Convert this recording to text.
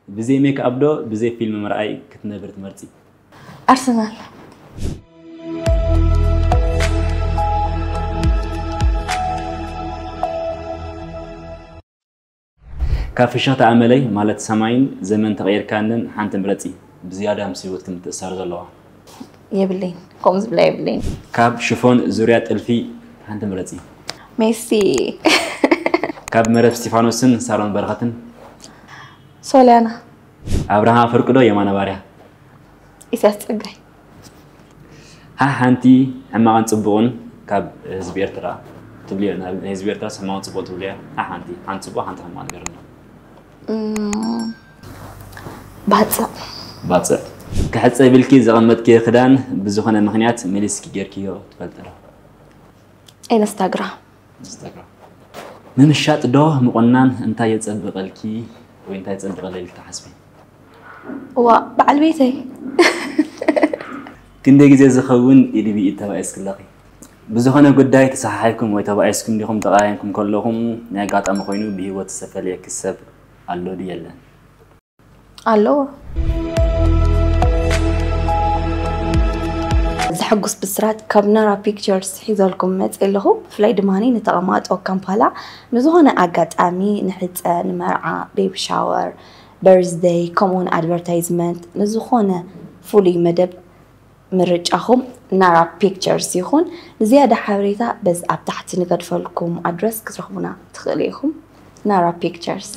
ብዘይ ሜክኣፕ ዶ ብዘይ ፊልም ምርኣይ ክትነብር ትመርጺ? ኣርሰናል። ካብ ፍሽኽታ ኣመለይ ማለት ሰማይን ዘመን ተቐይርካንን ሓንቲ ምረጺ። ብዝያዳ ምስ ህይወትኪ ምትእሳር ዘለዋ። የብለይን፣ ከምኡ ዝብላ የብለይን። ካብ ሽፎን ዙርያ ጥልፊ ሓንቲ ምረጺ። ሜሲ። ካብ መረብ እስቲፋኖስን ሳሮን በረኸትን። ሶልያና። ኣብርሃም ኣፈወርቂ ዶ የማነ ባርያ? ኢሳያስ ጸጋይ። ሓንቲ ሕማቕን ጽቡቕን ካብ ህዝቢ ኤርትራ ትብልዮ፣ ናብ ህዝቢ ኤርትራ ሕማቕን ጽቡቕን ትብልዮ። ሓንቲ ሓንቲ ጽቡቕ ሓንቲ ሕማቕ ነገር ኣሎ። ባጽዕ። ባጽዕ። ክሕጸብ ኢልኪ ዘቐመጥክዮ ክዳን ብዝኾነ ምኽንያት መሊስኪ ጌርክዮ ትፈልጢ ዶ? ኢንስታግራም። ኢንስታግራም። ምምሻጥ ዶ ምቑናን እንታይ የጸብቐልኪ ወይ እንታይ የጸብቐለይ ኢልኪ ትሓስቢ? ዋ በዓል ቤተይ። ክንደይ ግዜ ዝኸውን ኢድ ብኢድ ተባኢስኪ ኣለኺ? ብዝኾነ ጉዳይ ተሰሓሒብኩም ወይ ተባኢስኩም ዲኹም ተቐያይምኩም ከለኹም ናይ ኣጋጣሚ ኮይኑ ብህይወት ዝተፈለየኪ ሰብ ኣሎ ድዩ የለን? ኣለዎ። ዘሐጉስ ብስራት ካብ ናራ ፒክቸርስ ሒዘልኩም መፅእ ኣለኹ። ብፍላይ ድማ ንተቐማጦ ካምፓላ ንዝኾነ ኣጋጣሚ ንሕፀ፣ ንመርዓ፣ ቤቢ ሻወር፣ በርዝደይ ከምኡውን ኣድቨርታይዝመንት ንዝኾነ ፍሉይ መደብ ምርጫኹም ናራ ፒክቸርስ ይኹን። ንዝያዳ ሓበሬታ በዚ ኣብ ታሕቲ ንገድፈልኩም ኣድረስ ክትረኽቡና ትኽእሉ ኢኹም። ናራ ፒክቸርስ።